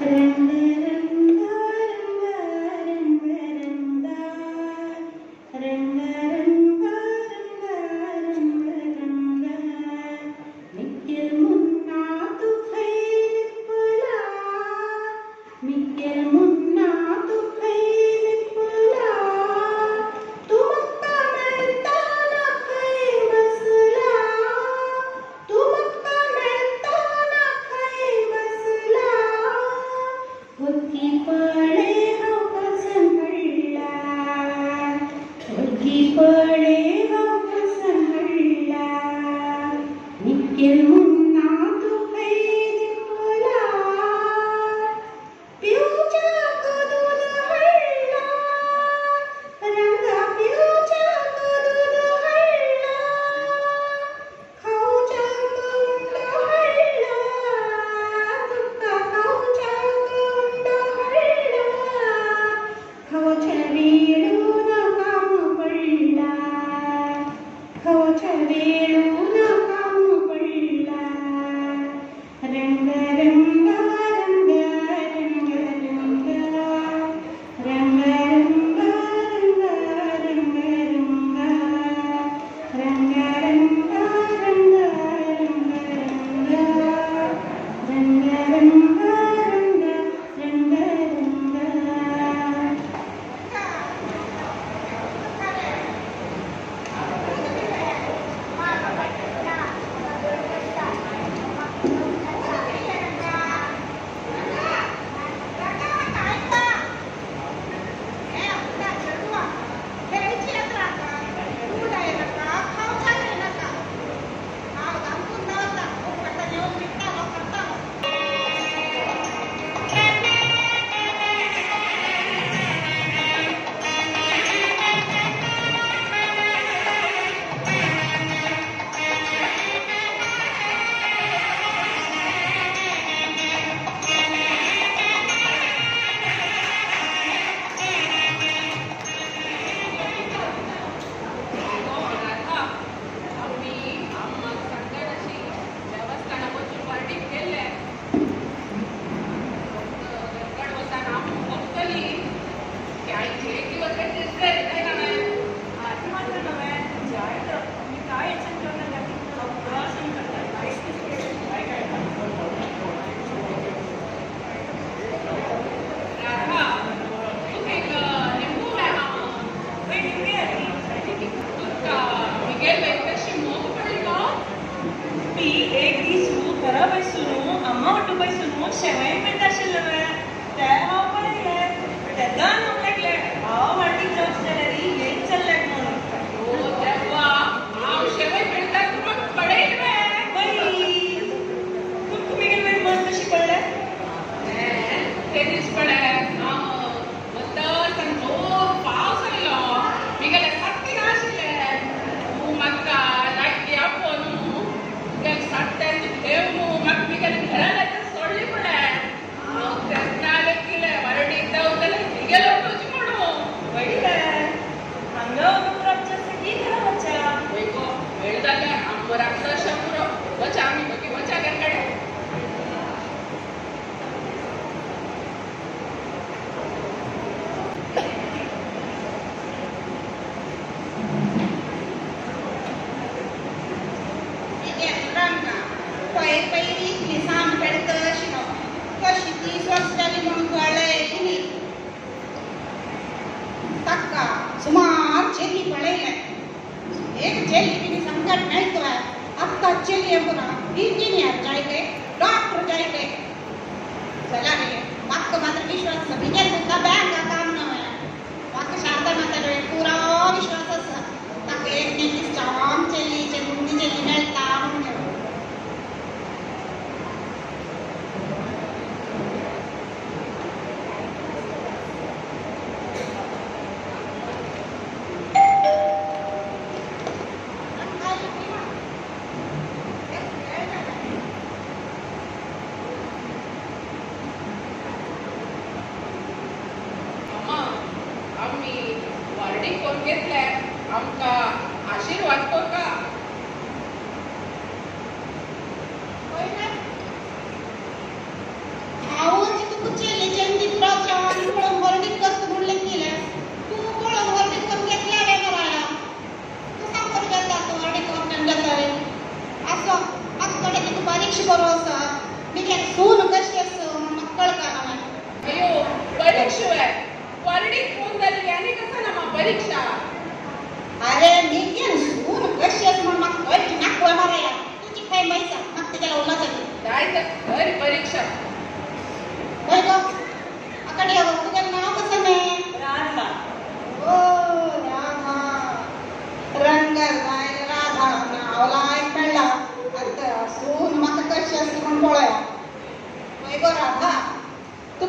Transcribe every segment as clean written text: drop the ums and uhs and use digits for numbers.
रंग रंग रंग रंग रंग रंग रंग रंग रंग रंग मिकेल मुन्ना तू खै लिपला, मिकेल मुन्ना तू खै लिपला, तू म्हाका मेळतना खंय बसला, तू म्हाका मेळतना खंय बसला, वग्गी पळे हांव कसन हाडला, वग्गी पळे हांव कसन हाडला, निकेल मुन्ना तूं खंय लिपला, पिवच्याक दूद हाडला, रंगा पिवच्याक दूद हाडला, खावच्याक उंडो हाडला, तुका खावच्याक उंडो हाडला, खावच्या वेळून काम पडला, खावच्या वेळून काम पडला, रंग रंग रंग रंग रंग रंग रंग रंग रंग रंग रंग रंग रंग रंग रंग रंग रंग रंग रंग. आमी अम्माक सांगता देवस्थानाक वचून वार्डीक गेल्ले घरकड वचून आम बघतली की आयचे एक दिवस काय दिसले काय ना. आधी मात्र नव्हे जायत मी काय टेन्शन करणार की सगळं करतात काहीच काय काय. राधा तुका एक लिंबू मेळा. बाई निमगे आली. तुका मिगेल बाई कशी मोग पडली गो. मी एक दीस घरा बसून अम्मा वाटू बसून शेवई पेट आशिल्लें ते हांव पळयलें तेन्ना हांव लागलें हांव वाटीक जावचें जाल्यार हेच चल्लें म्हणून. ओ देवा, हांव शेवय पेटता तुका पडयल वे. बाई तुमकां मिगेल बाई मन कशी पडलें? ते दीस पडे हांव वता जोर पावस आयलो, मिगेले सात्ती नाशिल्ले, तूं म्हाका लागीं आपोवन मिगेले सात्त्यान घेव म्हाका मिगेले घरान सोडली पडे. हांव तेन्ना लेखिलें वार्डीक देंवतलें मिगेले वचूं म्हणून. बाई हांगा वचून राबचें आसा की घरा वच्या? वय गो, वेळ जाले, आमकां रातचो अशें पुरो, वचा आमी बगी वचा घर कडेन. पयलीं इतली साम पेडत अशी कशी 30 वर्स जाली म्हणून कळ्ळें न्ही. ताका सुमार चेली पळयलें, एक चेली तिणी संकट मेळटलें. आत्तां चेली पुरा इंजिनियर जायते, डॉक्टर जायते चला रे. म्हाका मात्र विश्वास आसा, मिगेल सुद्दां बँका काम न्हय. म्हाका शारदा माता पुरो विश्वास आसा, ताका एक दीस जाम चेली चेली चेली मेळटा म्हणून. अम्मा, आमी वार्डीक करून घेतले, आमकां आशिर्वाद करका. हांव तुका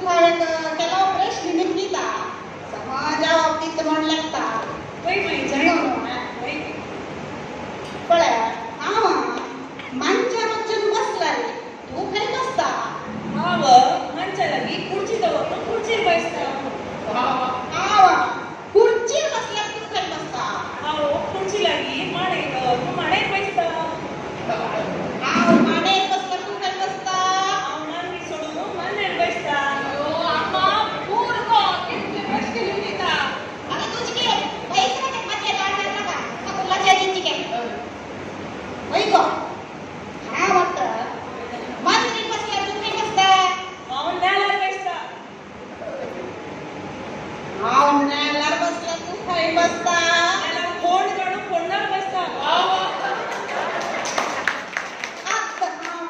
हांवें केलो प्रश्न निमगिता समज दिता म्हण लागता. वय वय जाय वय. पळय हांव मांच्या वचून बसला रे, तूं खंय बसता? हांव मांच्या लागीं खुर्ची दवरून खुर्चीर बसता. हांव खुर्चीर बसल्यार तूं खंय बसता? हांव खुर्ची लागीं माणेर दवरून माणेर बसता. हांव माणेर बसल्यार तूं खंय बसता? हांव मांडी सोडून मांडयेर बसता. अयो अम्मा पूर गो कितले प्रश्न निमगिता. आतां तुजी कितें पैसे मातशें लाड नाका म्हाका लजा दिवची के. वय गो हांव आतां मांजरीर बसल्यार तूं खंय बसता? हांव नेल्यार बसता. हांव नेल्यार बसल्यार तूं खंय बसता? नेल्यार फोंड काडून फोंडार बसता. आतां हांव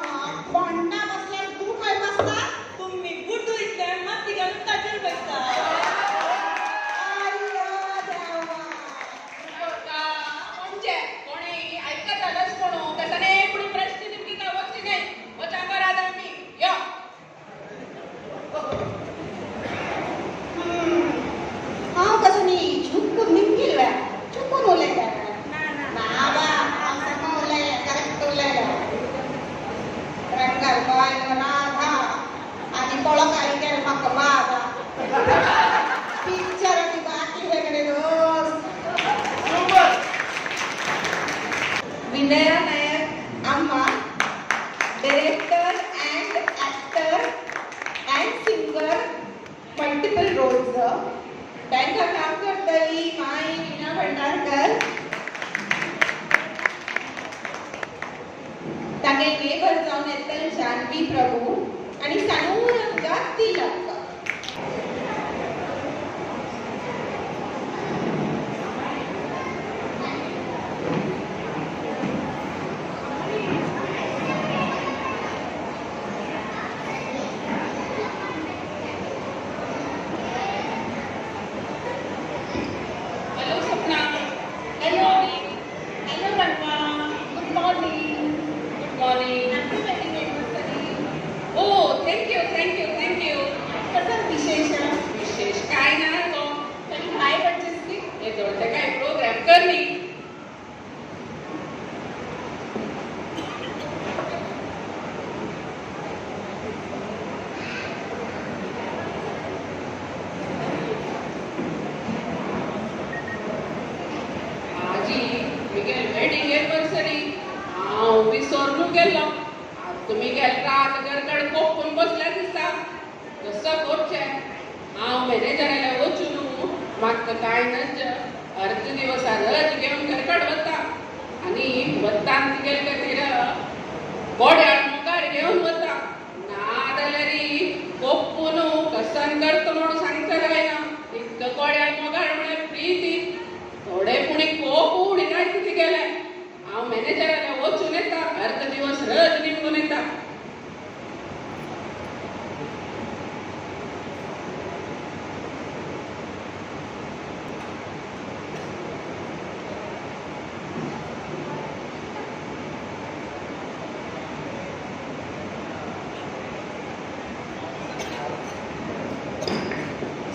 फोंडा बसल्यार तूं खंय बसता? तुमी गुड्डू इतल्यान माती घालून ताचेर बसता. आय्यो देवा. कोणचे कोणी आयकतालच कोण कसाने पुणी प्रश्न निमगिता वचची नाही वचा करात आमी यो. हांव कसो न्ही चुकून निमगिल्ले, चुकून उलयता. ना ना. ना बा, हांव सम उलयलें, करेक्ट उलयलें. रंगार बायल राधा आनी कोळकाय केलें म्हाका बादा. पिक्चर आनी बाकी हेगडे दोस्त. Super. Vinaya Nayak Amma, director and actor and singer, multiple roles. तांकां काम करतली माई रीना भंडारकर. तांगे नेबर जावन येतले जानवी प्रभू आनी सानू रंगा तिलक. Hello Sapna. Hello. Hello Ranga. Good morning. Good morning. Happy wedding anniversary. Oh thank you thank you thank you. कसं विशेष? विशेष काय ना तो तरी भायर वचचेस की? हे जोडते काय प्रोग्राम करनी. आजी मिगेल वेडिंग एनिवर्सरी हांव विसोरून गेलो. आतां तुमी गेल रात घरकड कोपून बसल्या दिसता. कसो करचें हांव मॅनेजराले वचून म्हाका कांय नज अर्द दिवसा रज घेवन घरकड वता आनी वतान तिगेले खातीर गोड्यार मुखार घेवन वता. ना जाल्यार कोपून कसन करता म्हणून सांगता जायना. इतको गोड्यार मुखार म्हळ्यार प्रिती थोडे पुणी कोप उडयनाय तिगेले. हांव मॅनेजराले वचून येता, अर्द दिवस रज निमगून येता.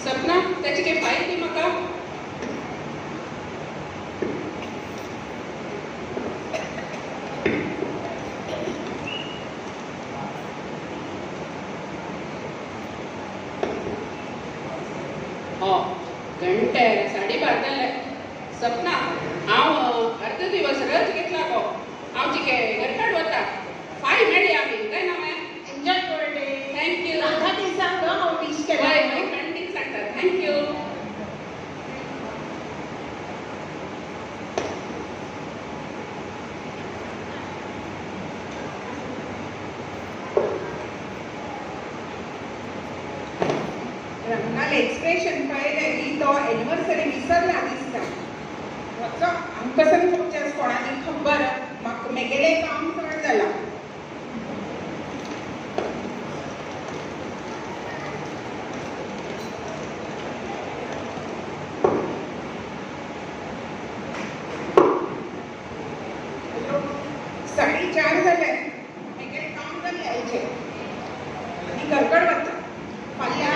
सपना त्याची काही फाईल दी म्हाका. हो घंटे 12:30 जाले. सपना हांव अर्द दिवस रज घेतला गो. हांव जिके घरकड वता. फाय मेळ्ळी आमी काय ना ma'am? Enjoy your day. Thank you. Radha दिसांक हांव विश हय केला. हय खंडीत सांगता. Thank you. रंगाले expression पळयलें की तो एनिवर्सरी विसरला दिसता. वचो आमकां कोणाक कोणाली खबर म्हाका मेगेलें काम चड जालां. 4:30 जाले. मेगेलें काम जालें आयचें आनी घरकड वता. फाल्यां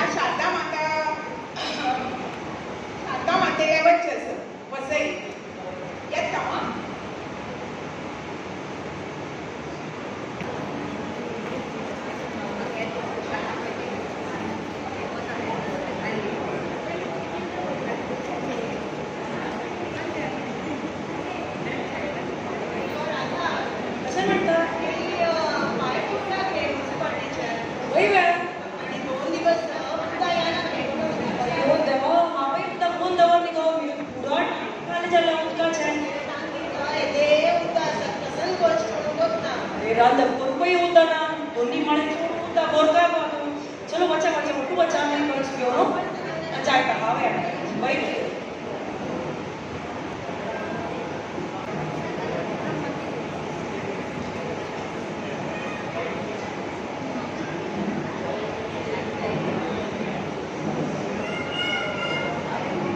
घेवन चायता हांव वयर.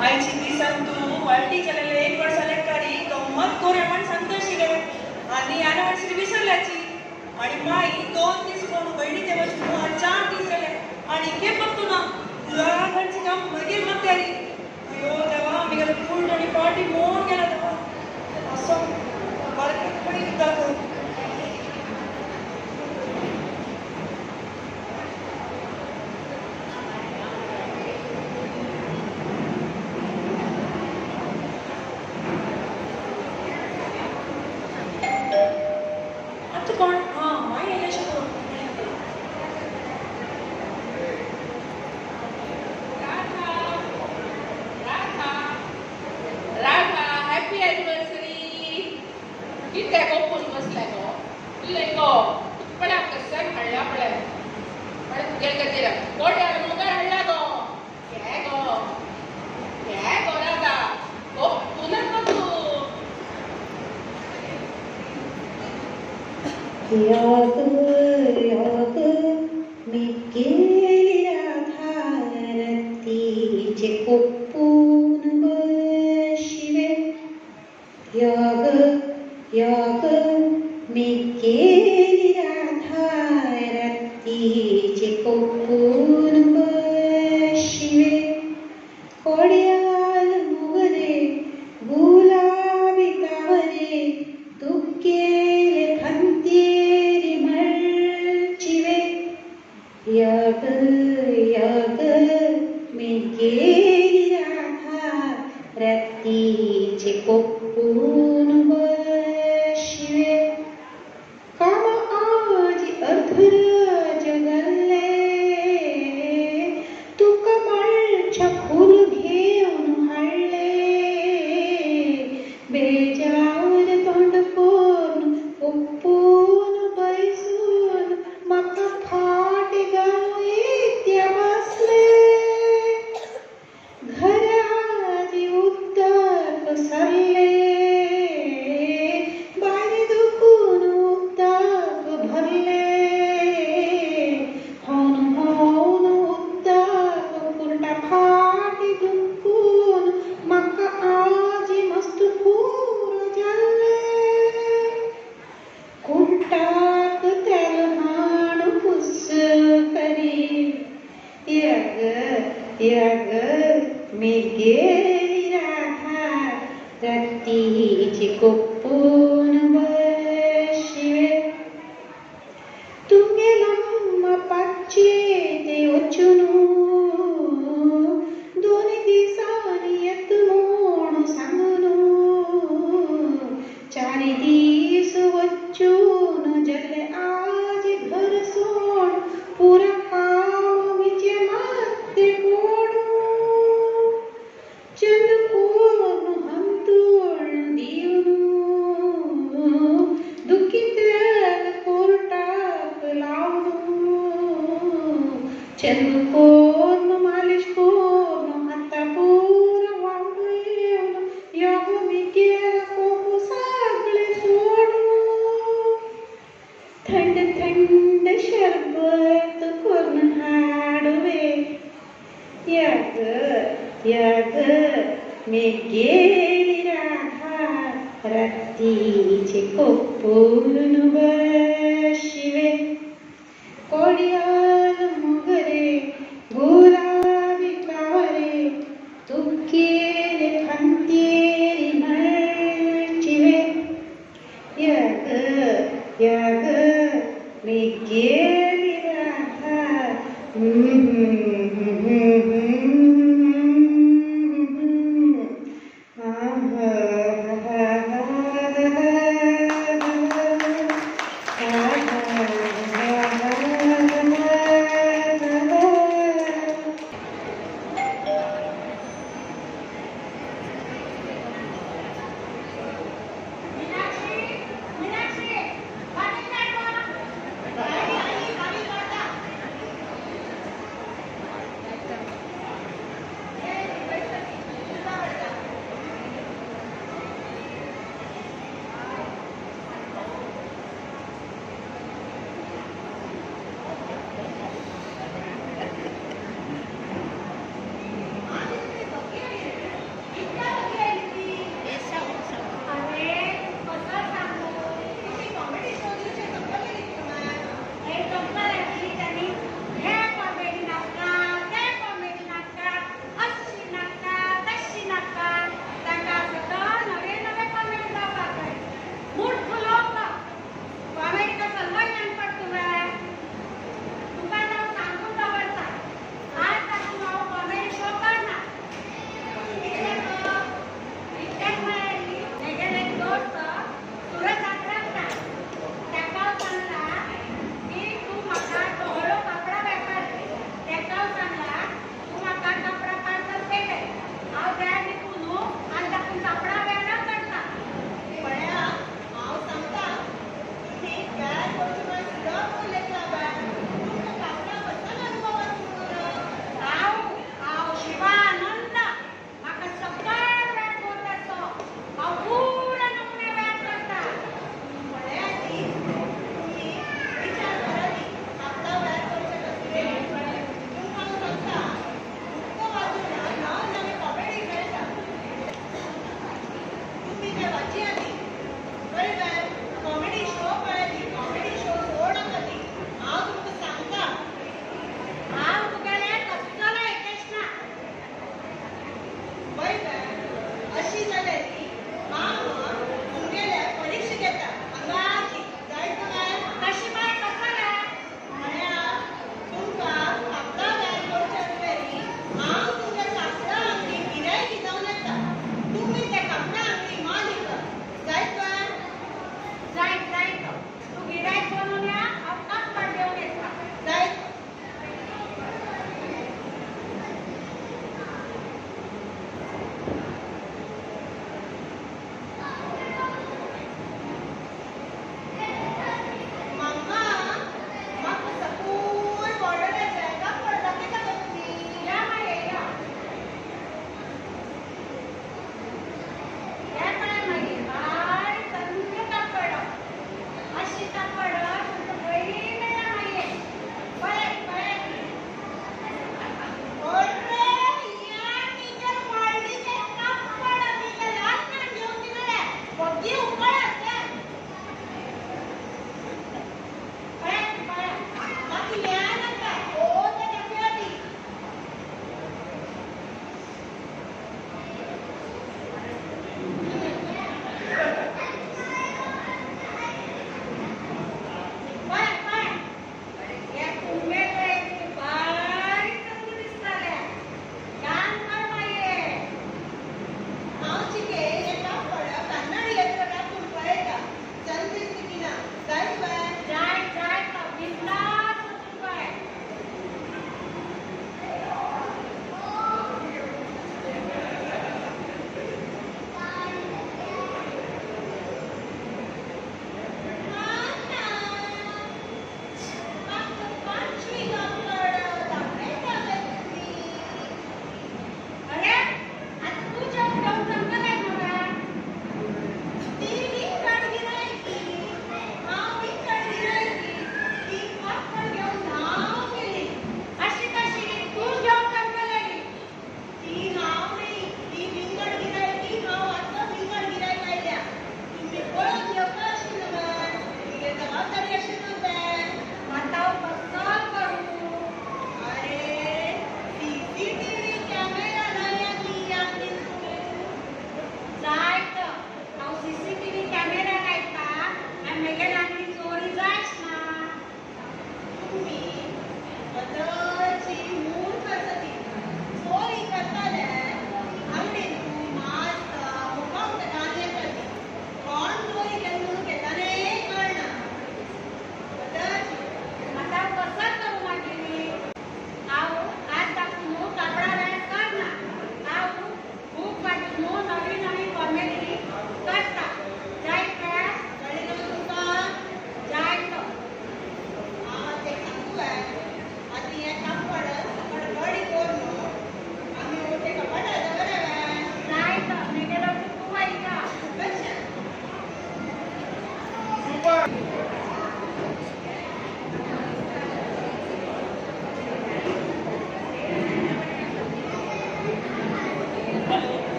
आयची दिसान तूं वाळटी केलेले एक वर्सा लेकारी गम्मत कोरया म्हण सांगता आशिल्लें आनी एनिवर्सरी विसरल्याची आनी माई 2 दीस कोण भयणी ते वचून 4 दीस जाले आनी खेप बघतो ना पुरा घरचें काम मागीर मग तयारी. अयो देवा आमी गेले पूर्ण आनी पार्टी मोड गेला देवा असो बरें पडी सुद्दां कर. आतां कोण हां माई येयलें अशें करूं. Radha Radha Radha happy anniversary. कित्याक ओपून बसलाय गो इल्लें गो तुप्पळ्याक कश्यान हाडल्या पळय पळय तुगेले खातीर कोड्यार मुगार हाडला गो घे गो घे गो राधा ओपूनच गो तूं. याग याग मी केली राधा रत्तीचे कोपून बशिवे. याग याग मी केली राधा रत्तीचे कोपून बशिवे. कोड्याल मुगरे गुलाबी तावरे तुक्केले खंतेरी मळचिवे. याग याग मी केली राधा रत्तीचे कोपून बशिवे. काम आज अर्धर जगल्ले तुका माळच्या फूल घेवन हाडले. बेजार तोंड करून ओपून बैसून म्हाका फाट घालून येत्या बसले. घराजी उदक सरले भायर दुखून उदक भरले. होवन होवन उदक कुर्टा फाटी दुखून म्हाका आजी मस्त पुरो जाल्लें. कुर्टाक तेल हाण पुस करी. यग यग मी गेली राधा रत्तीची कोपून बशिवे. तुगेलम्मा पाचये ते वचून 2 दिसांनी येत म्हूण सांगून 4 दीस वचून जाले आज घर सोड पुरा काम मिचे माते पडून. चंद कोण हंतूण दिवन दुखी तेल कोर्टाक लावन चंद कोण मालिश कोण हाता पुरा वावडो येवन योगो मिगेल कोपो सगळे सोडून. थंड थंड शरबत करून हाडवे. याग याग मी गेली राधा रत्तीचे कोपून बशिवे. कोड्याल मोगरे गुलाबी कावरे तुक्केले खंतेरी मळचिवे. याग याग मी गेली राधा.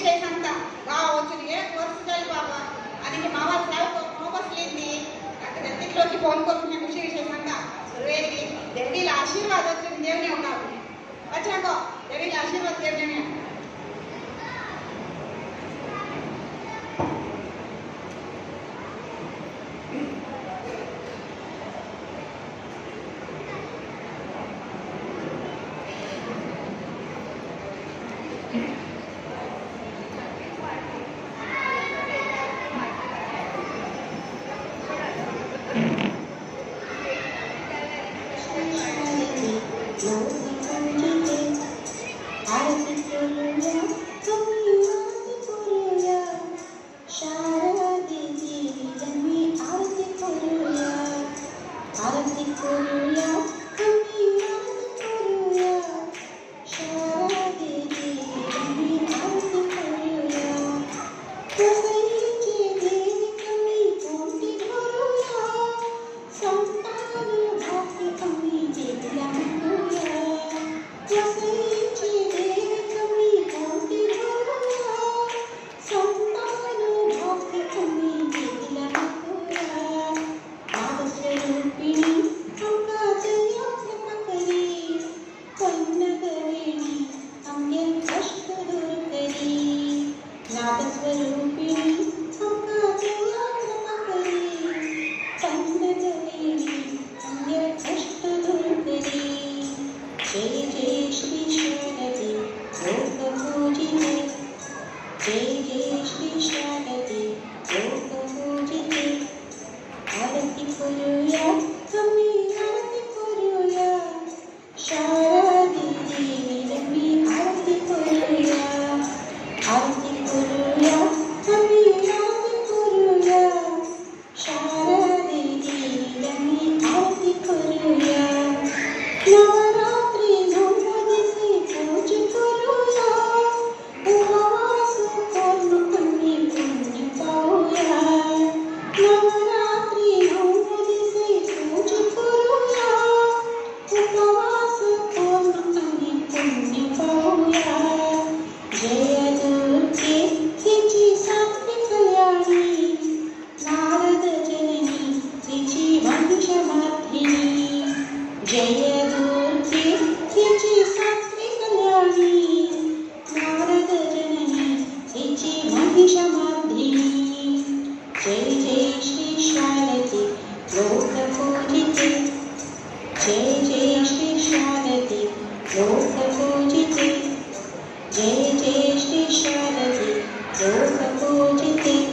विशय सांगता गांव वचून एक वर्स जालें बाबा आनी मावा साहेब हांव बसली न्ही ताका तितलो ती फोन करून हे खुशी विशय सांगता सुरवेक देवीला आशीर्वाद वचून देव येवना अच्छा गो देवीला आशीर्वाद देव येवया. जय जय श्री शारदे लोकपूजिते.